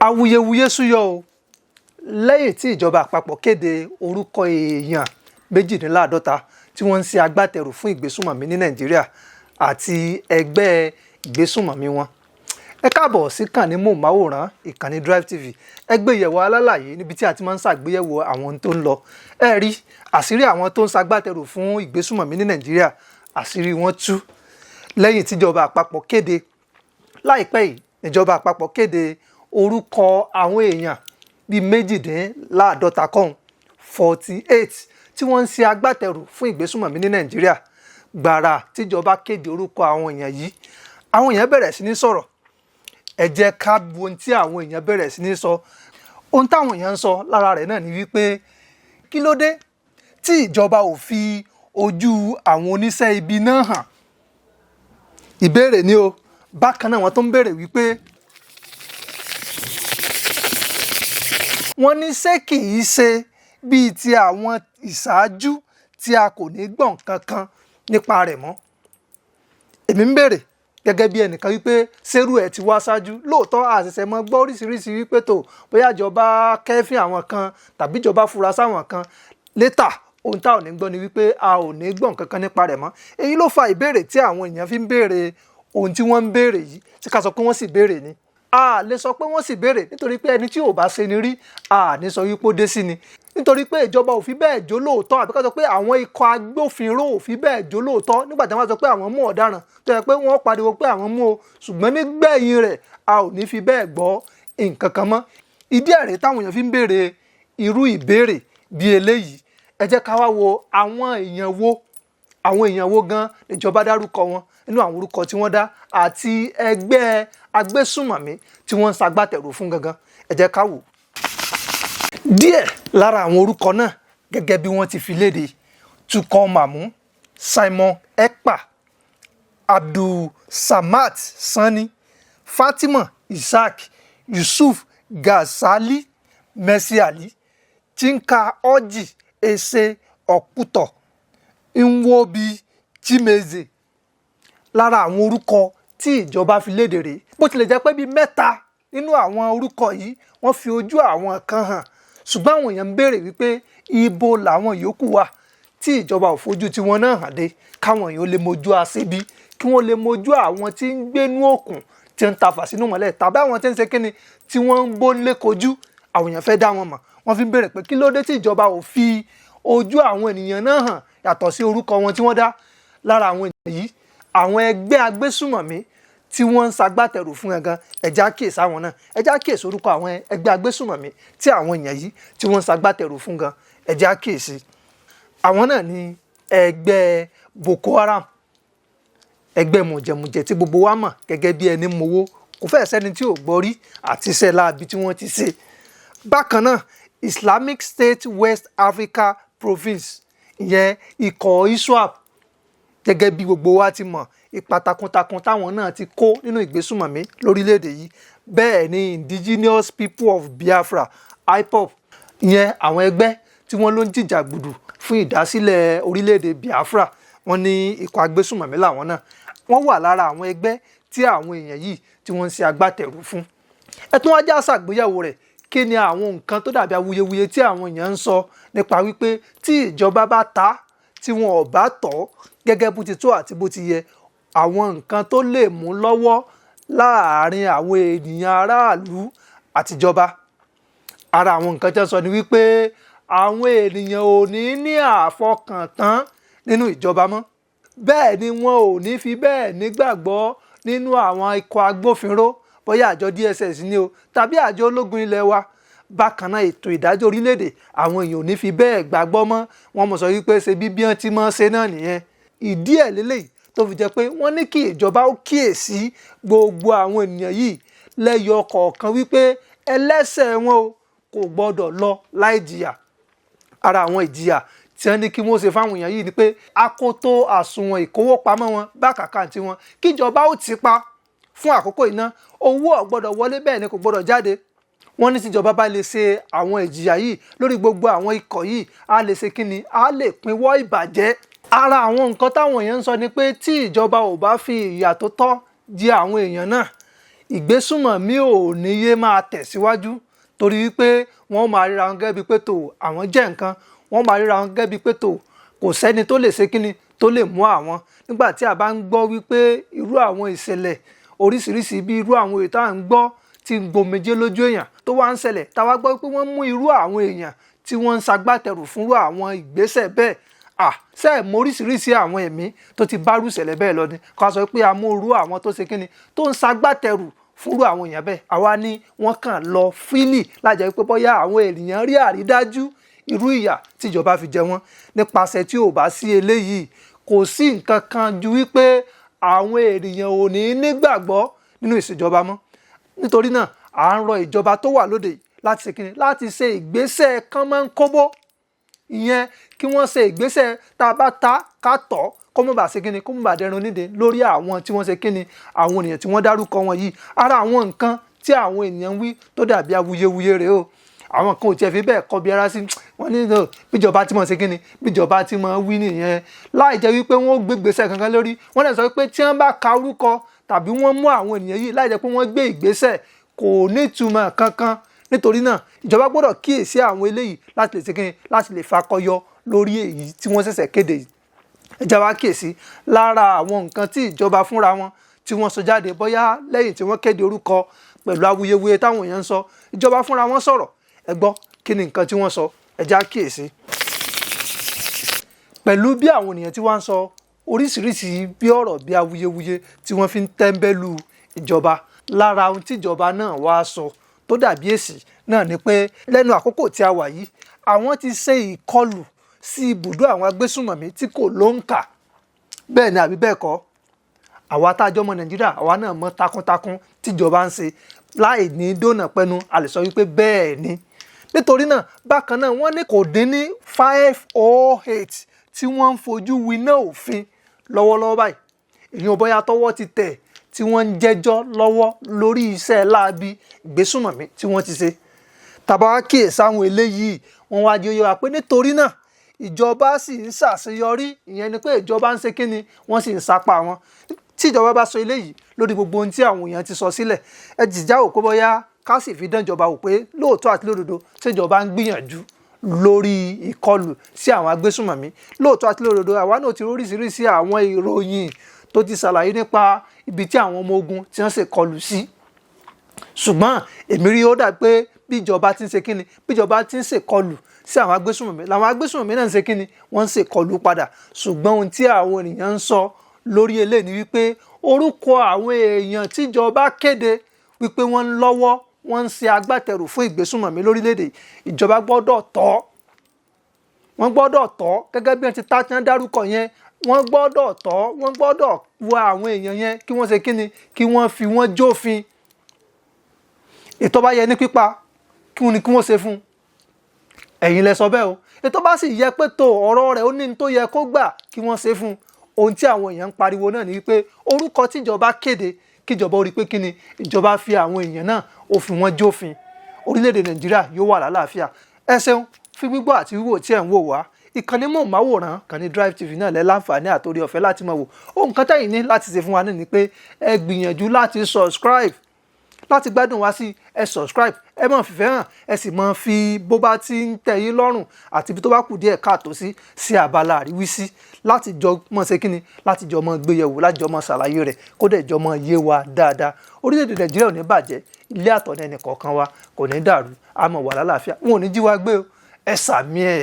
Awuyewuye súyọ o lẹ́yìn tí ìjọba àpapọ̀ kéde orúkọ èèyàn 52 tí wọ́n ń ṣe agbátẹrù fún ìgbésùnmọ̀mí ní Nàìjíríà àti ẹgbẹ́ ìgbésùnmọ̀mí wọn. Ẹ káàbọ̀ sí kànnì móhùnmáwòrán ìkànnì Drive TV, ẹgbẹ́ ìyẹ̀wò alálàyé níbi tí a ti máa ń ṣàgbéyẹ̀wò àwọn ohun tó ń lọ. Ẹ rí àṣírí àwọn tó ń ṣagbátẹrù fún ìgbésùnmọ̀mí ní Nàìjíríà, àṣírí wọn tú lẹ́yìn tíjọba àpapọ̀ kéde. Láìpẹ́ yìí ìjọba àpapọ̀ kéde orúkọ àwọn èèyàn bíi 52 kọ́hún, 48, tí wọ́n ń ṣe agbátẹrù fún ìgbésùnmọ̀mí ní Nàìjíríà. Gbàrà tíjọba kéde orúkọ àwọn èèyàn yìí, àwọn èèyàn bẹ̀rẹ̀ sí ní sọ̀rọ̀. Ẹ jẹ́ ká wo ohun tí àwọn èèyàn bẹ̀rẹ̀ sí ní sọ. Ohun táwọn èèyàn ń sọ lára rẹ̀ náà ni wípé kí ló dé tí ìjọba ò fi ojú àwọn oníṣẹ́ ibi náà hàn? Ìbéèrè ni o. Bákan náà wọ́n tún ń béèrè wípé wọ́n ní ṣé kì í ṣe bíi ti àwọn ìṣáájú tí a kò ní gbọ̀n kankan nípa rẹ̀ mọ́. Èmi ń béèrè gẹ́gẹ́ bí ẹnìkan wípé ṣerú ẹ̀ ti wá ṣáájú. Lóòótọ́ àṣẹ̀ṣẹ̀ mọ́ gbọ́ oríṣiríṣi wípé tó bóyá ìjọba kẹ́fín àwọn kan tàbí ìjọba fura sáwọn kan létà, ohun tá ò ní gbọ́ ni wípé a ò ní gbọ̀n kankan nípa rẹ̀ mọ́. Èyí ló fa ìbéèrè tí àwọn èèyàn fi ń béèrè ohun tí wọ́n ń béèrè yìí. Tí ká sọ pé wọ́n sì béèrè ni, a lè sọ pé wọ́n sì béèrè, nítorí pé ẹni tí ò bá ṣe ni rí, a ní sọ wípé ó dé sí ni, nítorí pé ìjọba ò fi bẹ́ẹ̀ jó lóòótọ́, àbí ká sọ pé àwọn ikọ̀ agbófinró ò fi bẹ́ẹ̀ jó lóòótọ́ nígbà tí wọ́n sọ pé àwọn mú ọ̀daràn tó yẹ pé wọ́n pariwo pé àwọn mú o, ṣùgbọ́n nígbẹ̀yìn rẹ̀ a ò ní fi bẹ́ẹ̀ gbọ́ nǹkan kan mọ́. Ìdí ẹ̀rẹ́ táwọn èèyàn fi ń béèrè irú ìbéèrè bí eléyìí. Ẹ jẹ́ ká wá wo àwọn èèyàn wo, àwọn èèyàn wo gan ìjọba dárúkọ wọn nínú àwọn orúkọ tí wọ́n dá àti ẹgbẹ́ agbésùnmọ̀mí tí wọ́n ń ṣagbátẹrù fún gangan. Ẹ jẹ́ ká wò díẹ̀ lára àwọn orúkọ náà gẹ́gẹ́ bí wọ́n ti fi léde: Tukọ̀ Mamu, Simon Ekpa, Abdul Samad Sani, Fatima Isaac, Yusuf Gazali, Mercy Ali, Chinka Orji, Ese Ọ̀pùtọ̀, Nwobi Chimeze. Lára àwọn orúkọ tí ìjọba fi léde rèé. Bó tilẹ̀ jẹ́ pé bíi mẹ́ta nínú àwọn orúkọ yìí wọ́n fi ojú àwọn kan hàn, ṣùgbọ́n àwọn èèyàn ń béèrè wípé ibo làwọn yòókù wà tí ìjọba ò fojú tiwọn náà hàn dé, káwọn èèyàn lè mojú aṣebi, kí wọ́n lè mojú àwọn tí ń gbénú òkun tí ń tafà sínú mọ́lẹ̀, tàbí àwọn tí ń ṣe kíni tí wọ́n ń bó lé kojú. Àwọn èèyàn fẹ́ dá wọn mọ̀. Wọ́n fi ń béèrè pé kí ló dé tí ìjọba ò fi ojú àwọn ènìyàn náà hàn yàtọ̀ sí orúkọ wọn tí wọ́n dá. Lára àwọn ènìyàn yìí, àwọn ẹgbẹ́ agbésùmọ̀mí tí wọ́n ń ṣagbátẹrù fún gangan, ẹja kíyèsí àwọn náà. Ẹja kíyèsí orúkọ àwọn ẹgbẹ́ agbésùmọ̀mí tí àwọn èèyàn yìí tí wọ́n ń ṣagbátẹrù fún gan, ẹja kíyèsí. Àwọn náà ni ẹgbẹ́ Boko Haram, ẹgbẹ́ mọ̀jẹ̀mọ̀jẹ̀ tí gbogbo wa mọ̀ gẹ́gẹ́ bí ẹni mowó, kò fẹ́ẹ̀ sẹ́ni tí ò gbọ́ rí àti iṣẹ́ láabi tí wọ́n ti ṣe. Bákan náà Islamic State West Africa Province, ìyẹn ikọ̀ ISWAP, gẹ́gẹ́ bí gbogbo wa ti mọ̀ ipa takuntakun táwọn náà ti kó nínú ìgbésùmọ̀mí lórílẹ̀‐èdè yìí. Bẹ́ẹ̀ ni Indigenous People of Biafra, IPOB, ìyẹn àwọn ẹgbẹ́ tí wọ́n ló ń jìjàgbùdù fún ìdásílẹ̀ orílẹ̀‐èdè Biafra, wọ́n ní ikọ̀ agbésùmọ̀mí làwọn náà. Wọ́n wà lára àwọn ẹgbẹ́ tí àwọn èèyàn yìí tí wọ́n ń ṣe agbátẹrù fún. Ẹ tún wá já ṣàgbéyẹ̀wò rẹ̀. Kí ni àwọn nǹkan tó dàbí awuyewuye tí àwọn èèyàn ń sọ nípa wípé tí ìjọba bá ta tí wọn ò bá tọ́ gẹ́gẹ́ bó ti tó àti bó ti yẹ, àwọn nǹkan tó lè mú lọ́wọ́ láàárín àwọn ènìyàn aráàlú àtijọba? Ara àwọn nǹkan tí wọ́n sọ ni wípé àwọn ènìyàn ò ní ní àfọkàntán nínú ìjọba mọ́, bẹ́ẹ̀ ni wọn ò ní fi bẹ́ẹ̀ nígbàgbọ́ nínú àwọn ikọ̀ agbófinró, bóyá àjọ DSS ni o tàbí àjọ ológun ilẹ̀ wa. Bákan náà ètò ìdájọ́ orílẹ̀-èdè, àwọn èèyàn ò ní fi bẹ́ẹ̀ gbàgbọ́ mọ́. Wọ́n mọ̀ sọ wípé ṣe bí bí wọ́n ti mọ́ ṣe náà nìyẹn. Ìdí ẹ̀ lélẹ́yìí tó fi jẹ́ pé wọ́n ní kí ìjọba ó kíyèsí gbogbo àwọn ènìyàn yìí lẹ́yọ kọ̀ọ̀kan wípé ẹlẹ́ṣẹ̀ wọn o kò gbọ́dọ̀ lọ láì jìyà. Ara àwọn ìjìyà tí wọ́n ní kí wọ́n ṣe fáwọn èèyàn yìí ni pé akoto àsùnwọ̀n ìkówópamọ́ wọn, báńkì àkáǹtì wọn, kíjọba ó ti pa fún àkókò iná, owó ò gbọ́dọ̀ wọlé, bẹ́ẹ̀ ni kò gbọ́dọ̀ jáde. Wọ́n ní tíjọba bá lè ṣe àwọn ìjìyà yìí lórí gbogbo àwọn ikọ̀ yìí, á lè ṣe kíni, á lè pinwọ́ ìbàjẹ́. Ara àwọn nǹkan táwọn èèyàn ń sọ ni pé tí ìjọba ò bá fi ìyà tó tọ́ jẹ àwọn èèyàn náà, Ìgbésùnmọ̀mí ò ní yé máa tẹ̀síwájú, torí wípé wọ́n máa ríra wọn gẹ́gẹ́ bíi pé tó àwọn jẹ́ nǹkan, wọ́n máa ríra wọn gẹ́gẹ́ bíi pé tó kò sẹ́ni tó lè ṣe kíni tó lè mú àwọn. Nígbà tí a bá ń gbọ́ wípé irú àwọn ìṣẹ̀lẹ̀ oríṣiríṣi bí irú àwọn èyí tá à ń gbọ́ tí ń gbomijé lójú èèyàn tó wá ń ṣẹlẹ̀, táwa gbọ́ pé wọ́n mú irú àwọn èèyàn tí wọ́n ń ṣagbátẹrù fúnrú àwọn ìgbésẹ̀ bẹ́ẹ̀, ṣe é mọ oríṣiríṣi àwọn ẹ̀mí tó ti bá rúṣẹ̀lẹ̀ bẹ́ẹ̀ lọ ni. Ká sọ pé a mú irú àwọn tó ṣe kíni tó ń ṣagbátẹrù fúnrú àwọn èèyàn bẹ́ẹ̀, àwa ni wọ́n kàn lọ fílì lájẹ́ pé bóyá àwọn ènìyàn rí àrídájú irú ìyà tíjọba fi jẹ wọ́n. Nípasẹ̀ tí ò bá sí eléyìí, kò sí nǹkan kan ju wípé àwọn ènìyàn ò ní nígbàgbọ́ nínú ìṣèjọba mọ́. Nítorí náà, à ń rọ ìjọba tó wà lóde láti ṣe kíni, láti ṣe ìgbésẹ̀ kánmọ́nkóbó, ìyẹn kí wọ́n ṣe ìgbésẹ̀ tá a bá ta ká tọ̀ kó mọ̀ bá ṣe kíni, kó mọ̀ bá dẹrun nídìí lórí àwọn tí wọ́n ṣe kíni, àwọn ènìyàn tí wọ́n dárúkọ wọn yìí. Ara àwọn nǹkan tí àwọn ènìyàn ń wí tó dàbí awuyewuye rèé o. Àwọn kan ò tiẹ̀ fi bẹ́ẹ̀ kọbi ara sí wọ́n ní bíjọba tí mo ṣe kíni, bíjọba tí mo wí nìyẹn, láì jẹ́ wípé wọ́n gbé ìgbésẹ̀ kankan lórí. Wọ́n lè sọ pé tí wọ́n bá ka orúkọ tàbí wọ́n mú àwọn ènìyàn yìí láì jẹ́ pé wọ́n gbé ìgbésẹ̀, kò nítumọ̀ kankan. Nítorí náà, ìjọba gbọ́dọ̀ kíyèsí àwọn eléyìí láti lè ṣe kíni, láti lè fakọyọ lórí èyí tí wọ́n ṣẹ̀ṣẹ̀ kéde yìí. Ẹ jẹ́ wá kíyèsí lára àwọn nǹkan tí ìjọba fúnra wọn tí wọ́n sọ jáde, bóyá lẹ́yìn tí wọ́n kéde orúkọ pẹ̀lú awuyewuye táwọn èèyàn ń sọ, ìjọba fúnra wọn sọ̀rọ̀. Ẹ gbọ́ kí ni nǹkan tí wọ́n sọ, ẹ jẹ́ á kíyèsí. Pẹ̀lú bí àwọn ènìyàn tí wọ́n ń sọ oríṣiríṣi bí ọ̀rọ̀ bí awuyewuye tí wọ́n fi ń tẹ́ńbẹ́lú ìjọba, lára ohun tí ìjọba náà wá sọ tó dàbí èsì náà ni pé lẹ́nu àkókò tí a wà yìí, àwọn ti ṣe ìkọlù sí ibùdó àwọn agbésùnmọ̀mí tí kò lóǹkà. Bẹ́ẹ̀ ni àbí bẹ́ẹ̀ kọ́? Àwa tá a jọ ọmọ Nàìjíríà, àwa náà mọ takuntakun tíjọba ń ṣe láì ní dónà pẹnu, a lè sọ wípé bẹ́ẹ̀ ni. Nítorí náà, bákan náà, wọ́n ní kò dín ní 508 tí wọ́n ń fojú winá òfin lọ́wọ́lọ́wọ́ báyìí, èyàn bóyá tọwọ́ ti tẹ̀ tí wọ́n ń jẹ́jọ́ lọ́wọ́ lórí iṣẹ́ láabi ìgbésùnmọ̀mí tí wọ́n ti ṣe. Tàbá wá kíyèsí àwọn eléyìí, wọ́n wá jẹ́ ó yé wa pé nítorí náà, ìjọba sì ń ṣàṣeyọrí. Ìyẹn ni pé ìjọba ń ṣe kíni, wọ́n sì ń sapá wọn. Tí ìjọba bá sọ eléyìí lórí gbogbo ohun tí àwọn èèyàn ti sọ sílẹ̀, ẹ jìjà ò kó bóyá ká sì fi dán ìjọba wò pé lóòótọ́ àti lódodo ṣèjọba ń gbìyànjú lórí ìkọlù sí àwọn agbésùnmọ̀mí. Lóòótọ́ àti lódodo, àwa náà ti oríṣiríṣi àwọn ìròyìn tó ti ṣàlàyé nípa ibi tí àwọn ọmọ ogun tí wọ́n ṣe kọlù sí, ṣùgbọ́n èmi rí ó dà pé bí ìjọba ti ń ṣe kíni, bí ìjọba ti ń ṣèkọlù sí àwọn agbésùnmọ̀mí, làwọn agbésùnmọ̀mí náà ń ṣe kíni, wọ́n ń ṣèkọlù padà. Ṣùgbọ́n ohun tí àwọn ènìyàn ń sọ lórí eléyìí ni wípé orúkọ àwọn èèyàn tíjọba kéde wípé wọ́n ń lọ́wọ́, wọ́n ń ṣe agbátẹrù fún ìgbésùnmọ̀mí lórílẹ̀‐èdè, ìjọba gbọ́dọ̀ tọ́, wọ́n gbọ́dọ̀ tọ́ gẹ́gẹ́ bí wọ́n ti tá tí wọ́n dárúkọ yẹn. Wọ́n gbọ́dọ̀ tọ́, wọ́n gbọ́dọ̀ wo àwọn èèyàn yẹn kí wọ́n ṣe kíni, kí wọ́n fi wọ́n jófin. Ètò bá yẹ ní pípa, kí wọ́n ní kí wọ́n ṣe fún ẹ̀yin lẹ sọ bẹ́ẹ̀ o. Ètò bá sì yẹ pé tó ọ̀rọ̀ rẹ̀ ó ní tó yẹ kó gbà, kí wọ́n ṣe fún. Ohun tí àwọn èèyàn ń pariwo náà ni wípé orúkọ tíjọba kéde, kíjọba ó rí pé kíni, ìjọba fi àwọn èèyàn náà, ó fi wọ́n jófin. Orílẹ̀-èdè Nàìjíríà yóò wà lálàáfíà. Ẹ ṣeun fún gbígbọ́ àti wíwò tí ẹ̀ ń wò wá. Ìkànnì mọ̀ọ́máwòrán kànnì Drive TV náà lẹ́ láǹfààní àtòrí ọ̀fẹ́ láti máa wò. Ohun kan tẹ̀yin ní láti ṣe fún wa náà ni pé ẹ gbìyànjú láti subscribe láti gbádùn wá sí. Ẹ subscribe, ẹ máa fìfẹ́ hàn, ẹ sì máa fi bó bá ti ń tẹ́ yín lọ́rùn àti ibi tó bá kù díẹ̀ káàtó sí abala àríwísí, láti jọ mọ̀ ṣe kíni, láti jọ mọ̀ gbéyẹ̀wò, láti jọ mọ̀ ṣàlàyé rẹ̀, kó dẹ̀ jọ mọ̀ yé wa dáadáa. Orílẹ̀-èdè Nàìjíríà ò ní bàjẹ́, ilé àtọ̀nà ẹnì kọ̀ọ̀kan wa kò ní dàrú, a máa wà lálàáfíà, wọn ò ní jí wa gbé o. Ẹ sàmì ẹ̀.